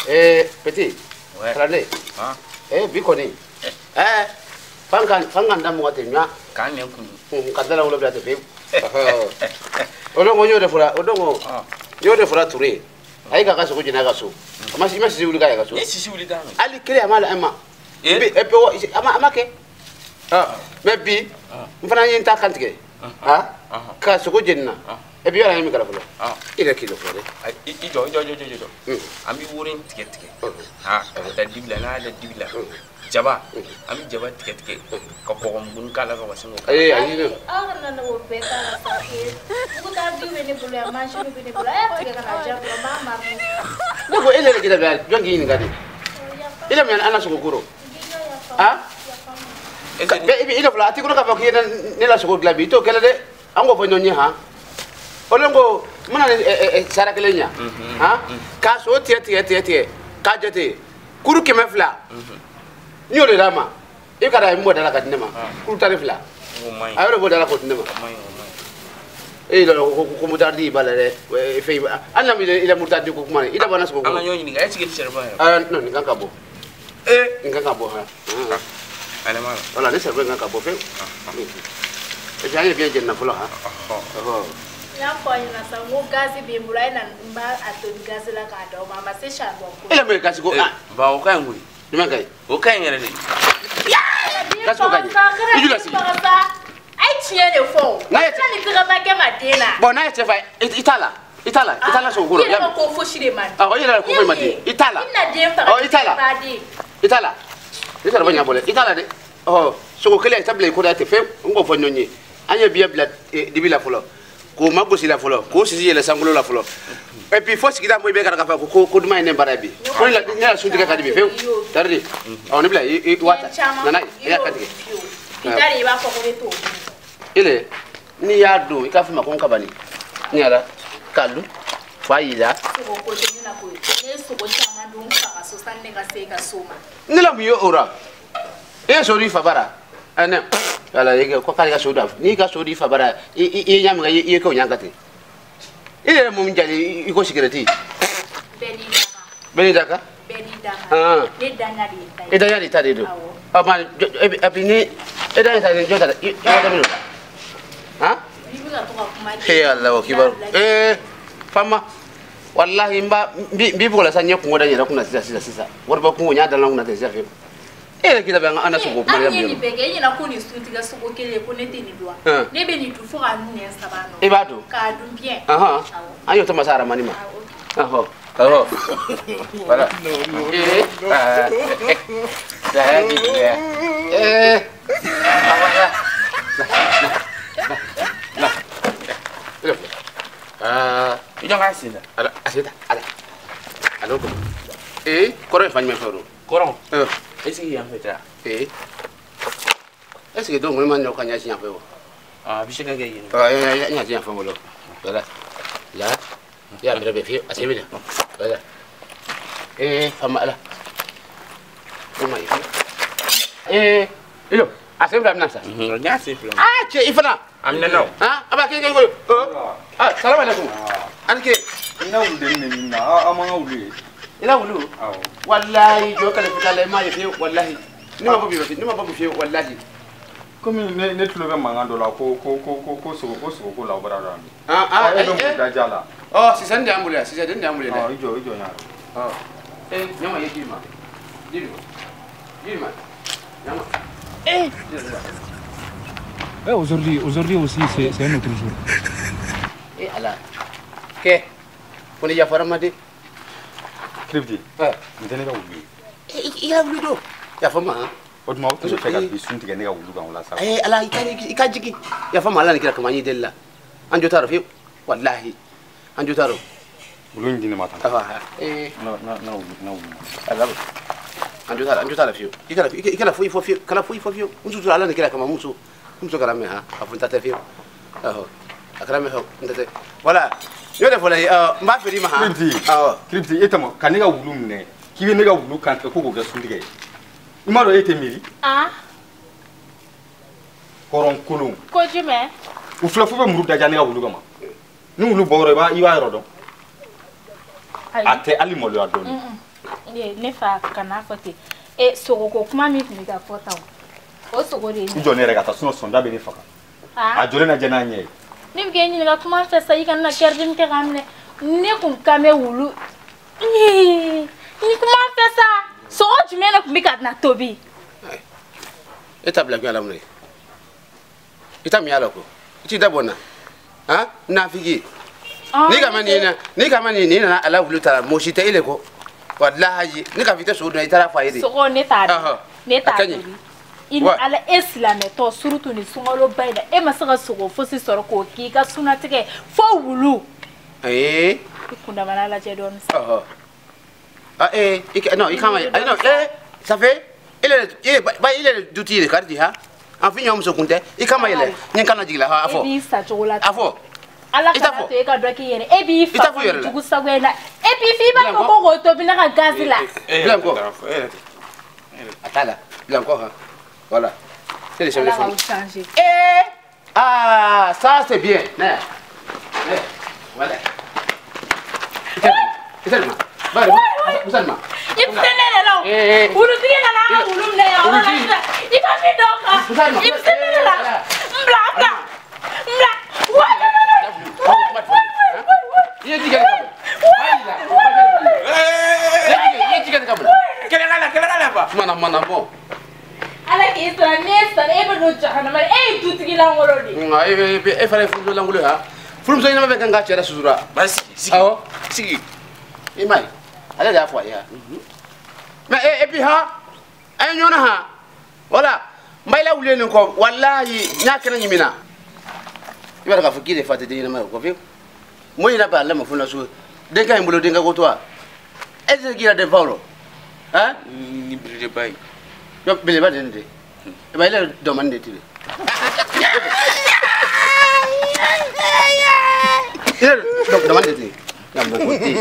Eh petit. Ouais. Ah. Eh bi kɔni. Eh fan kan da mɔgɔ tɛ ɲa. K'an nɛn kun. Ka da la wolo bila tɛ fewu. O don ko n y'o de fɔra o don ko n y'o de fɔra Ture. A y'i k'a ka sogo jeni a ka so. A ma i ma sisi wuli k'a ye ka so. Ne sisi wuli k'a mɛn. Hali kelen a ma la ma. Eh? Et puis a ma kɛ. Mais bi n fana ye n ta kan tigɛ. Ah. Ka sogo jeni na. Et puis yɔrɔ ye min kɛra fɔlɔ. I yɛrɛ k'i dɔ fɔlɔ dɛ. I jɔ i jɔ i jɔ i jɔ. An bɛ woro in tigɛ tigɛ. Ha ka da dibi la, n'a y'a da dibi la. Jaba an bɛ jaba tigɛ tigɛ ka kɔgɔ mugunin k'a la ka wasin k'o k'a la. Ayi ayi ne. Aw kana na o bɛɛ k'a la sa. Moutarde bɛ ne bolo yan, mansin bɛ ne bolo. A y'a tigɛ ka na diyan dɔrɔn n b'a mariner. Ne ko e yɛrɛ k'i da jɔn k'i ɲininka de. I la mun an na sogo koro. Ah? I la fɔlɔ a t'i kɔnɔ k'a fɔ k'i ye ne la sogo dilan bi i t'o kɛlɛ dɛ. An k'o fɔ ɲɔgɔn ye han. O de ko n mana ni sara kelen ɲa. Han? K'a sogo tigɛ tigɛ tigɛ tigɛ k'a jate kuru 200. N y'o de d'a ma. I ka da n b'o da la ka di ne ma. Kuru 12. O man ɲi. A y'o de b'o da la k'o di ne ma. O man ɲi, o man ɲi. E yɛrɛ ko moutarde b'a la dɛ. Fɛn hali n'a ma i la moutarde ko kuma i da bɔ na sogo An ka ko. ɲɔgɔn ɲininka est ce que nin charbon yɛrɛ. Ah non, nin kan ka bɔ. Eh. Nin kan ka bɔ han. Alema la. Voilà, ne charbon kan ka bɔ fewu. Et puis an ye biɲɛ jeni na fɔlɔ han. Ɔhɔ. N y'a fɔ a ɲɛna sa n ko gazi bɛ n bolo a ye na n b'a a tobi gazi la k'a d'aw ma a ma se charbon ko. E la mun ye gasi ko ah. Ba o ka ɲi koyi. Jumɛn ka ɲi? O ka ɲi yɛrɛ de. Gasi ko ka ɲi. I jula sigi. A ye tiɲɛ de fɔ o. N'a ye Sani tɛgɛ ma kɛ ma den na. Bon n'a ye cɛ fa i t'a la. I t'a la. I t'a la sogo ko la. I yɛrɛ ko fosi de ma di. Awɔ i yɛrɛ ko foyi ma di. I t'a la. I bɛna den faga. Ɔ i t'a la. Baden. I t'a la. I t'a la ɲa bɔ dɛ. I t'a la dɛ. Ɔ sogo kelen i t'a bila i ko da ten fewu. N k'o fɔ ɲɔgɔn ye. An ye biɲɛ bila dibi la fɔlɔ. K'o ma gosi la fɔlɔ. K'o sisi yɛlɛ sankolo la fɔlɔ. Et puis fo sigida mɔgɔ bɛ ka na k'a fɔ ko duman ye ne baara ye bi. Ko ne la sun tigɛ ka di bi fewu. Tari de. Ɔ ne bila i wa ta. Nana ye i y'a kan tigɛ. Bi ta de i b'a fɔ ko ne t'o dun. Ile n'i y'a dun i k'a fɔ ma ko n kabali. N yɛrɛ k'a dun fa y'i la. Sogo ko tɛ ne la koyi. Ne ye sogo caman dun n fa ka so sani ne ka se i ka so ma. Ne la mun ye o la? E ye so di fa bara. Ɛ ne wala i ko k'ale ka so da n'i ka so di fa bara i ye ɲa min kɛ i ye kɛ o ɲa kan ten. I yɛrɛ mun jali i ko sigɛrɛti. Bɛɛ n'i da kan. Bɛɛ n'i da kan. Bɛɛ n'i da kan. Ah. Ne danga de ye n ta ye. E danga de ta de don. Awɔ. Ɔ ma et puis ni e danga ta de jɔn ta i ka min don. Han? I bɛ ka to ka kuma di. He Ala kibaru. Eh fama wallahi n b'a n b'i bugɔ la sa n ye kungo da n yɛrɛ kunna sisan sisan sisan. Wariba kungo n y'a da n kunna ten sisan fewu. E yɛrɛ k'i labɛn an na sogo kuma An la ye mun nin bɛɛ kɛ e ɲɛna ko nin sun tigɛ sogo kelen ko ne tɛ nin dun wa? Ne bɛ nin dun fo ka nɛn saba nɔ. I b'a dun? K'a dun bien. Ahan. Awɔ. An y'o ta masa aramani ma. Awɔ. Ɔhɔ. Ɔhɔ. Voilà. Eh. Ah. La eh. Ah, la. La. Ah. I jɔn k'a sen da. Ala, a sen ta. Ala. Ala ko. Eh, kɔrɔ ye fan jumɛn fɛ o don? Kɔrɔ. Eh. Est ce que yan fɛ tɛ wa? Eh. Est ce que donc ne ma ɲɔ ka ɲɛsin yan fɛ o? Ah, a bɛ se ka kɛ yen. Ah, n ɲɛsin yan fɛ n bolo. Voilà. Là. I y'a minɛ bɛ fiyewu, a sen bɛ na. Voilà. Eh, fama ala. O ma ye. Eh, ilo, a sen fila bɛna sa. N y'a sen fila. Ah, cɛ i fana. A minɛ na o. Ah, a b'a kɛ kɛ ko. Ah, salam alaikum. Ani ke. N ka wulu de nin na aw man ka wulu ye. I la wulu? Awɔ. Wallahi jɔ kale fita la i m'a ye fiyewu wallahi. Ne ma bɔ bi ne ma bɔ bi fiyewu wallahi. Komi ne tulo bɛ mankan dɔ la ko sogo ko sogo ko la o bɔra dɔrɔn. Ah ah e bɛ mun da ja la. Ɔ sisan de y'an bolo yan sisan den de y'an bolo yan Ɔ dɛ. i jɔ i jɔ n y'a. Ɔ eh ɲama ye ji ma. Ji ma. Ji ma. Ɲama. Eh. Eh, aujourd'hui, aujourd'hui aussi, c'est un autre jour. Eh ala. Kɛ. Ko ne yafara ma de. Kiribiti. Eh. Nin tɛ ne ka wulu ye. I ka wulu don. Yafa ma han. O tuma o tun bɛ fɛ ka bi sun tigɛ ne ka wulu kan o la sa. Eh ala i ka jigin. Yafa ma ala ni kira kama n y'i deli la. An jo t'a rɔ fiyewu. Wallahi. An jo t'a rɔ. Wulu in di ne ma tan. Afa. Eh. Na wulu na wulu. Ala. An jo t'a la an jo t'a la fiyewu. I kana foyi fɔ fiyewu. Kana foyi fɔ fiyewu. N sutura ala ni kira kama muso. Muso kana mɛn han. A fɔ n ta tɛ fiyewu. Ɔhɔ. A kana mɛn n ta tɛ. Voilà. N y'o de fɔ la n b'a feere i ma han. Kiribiti. Awɔ. Kiribiti e tama ka ne ka wulu minɛ k'i bɛ ne ka wulu kan tigɛ ko k'o kɛ suntigɛ ye. I m'a dɔn e tɛ miiri. Ah. Hɔrɔn kolon. Ko jumɛn? U filɛ fo bɛ muru daja ne ka wulu kama. Ni wulu bɔ yɔrɔ i b'a yɔrɔ dɔn. Ayi. A tɛ hali maloya dɔɔni. Ne fa kana fɔ ten. E sogo ko kuma min tun bɛ ka fɔ tan o sogo de ye. I jɔ ne yɛrɛ ka taa sinon sɔnda bɛ ne faga. A jɔlen lajɛ n'a ɲɛ ye. Ne bɛ k'e ɲininka kuma fɛ sa i kana na kɛrɛdimi kɛ k'an minɛ. Ne kun kan bɛ wulu. Ni kuma fɛ sa sogo jumɛn de tun bɛ ka na tobi. E ta bila kun la mun ye? I ta min y'a la ko? I t'i da bɔ n na. Han nafigi. Ni ka ma nin na ni ka ma nin ni nana ala wulu taara mɔgɔ si tɛ e le kɔ. Walahi ni ka fɔ i tɛ sogo dun i taara fɔ a ye de. Sogo ne t'a dun. Ne t'a tobi. I ni ala e silamɛtɔ surtout ni sunkaloba in na e ma se ka sogo fosi sɔrɔ k'o k'i ka sunatigɛ fo wulu. Ee. I kundamana lajɛ dɔɔni sa. Ɔhɔ. Ah eh non i kan ma non eh ça fait il est ba il est dutigi de ka di ha. An fi ɲɔgɔn muso kun tɛ i kan ma yɛlɛ ni kan na jigin la ha a fɔ. E b'i sa cogo la. A fɔ. Ala kana to e ka dɔ k'i yɛrɛ e b'i fa jugu sago in na et puis f'i b'a fɔ ko k'o tobi ne ka gazi la. Bila n kɔ. A t'a la bila n kɔ han. Voilà. C'est les cheveux. Eh ah ça c'est bien. Voilà. Itelma. Bari. Musalma. I bɛ se ne de la o. Wulutigi nana an ka wulu minɛ yan yɔrɔ la sisan. I ka min dɔn kan. I bɛ se ne de la. N bila n bila. N bila. Wa I ye ji kɛ ne kan. I ye ji kɛ ne kan. Kɛlɛ k'a la kɛlɛ k'a la ba. Mana mana bɔ. Ala k'i sara n'e sara e bɛ don jahanama la e ye dutigi lankolon de ye. Nka e fana ye furumuso lankolon ye han. Furumuso ɲɛnama bɛ kan k'a cɛ sutura. Basi sigi. Awɔ. Sigi. I m'a ye ale de y'a fɔ a ye han. Mais et puis han an ye ɲɔgɔn na han. Voilà n b'a lawuli nin kɔ walahi n y'a kɛnɛ ɲiminna. I b'a dɔn k'a fɔ k'i de fa tɛ den ɲɛnama ye o kɔ fiyewu. Mun yɛrɛ b'a lamɔ fo na so denkɛ in bolo denkɛ ko to wa e tɛ se k'i yɛrɛ den fa o rɔ han. Ni belebeleba ye. Belebeleba de ye nin de ye. I b'a ye e yɛrɛ dɔnmani de tɛ de. E yɛrɛ dɔnmani de tɛ. Nka mɔgɔ tɛ yen.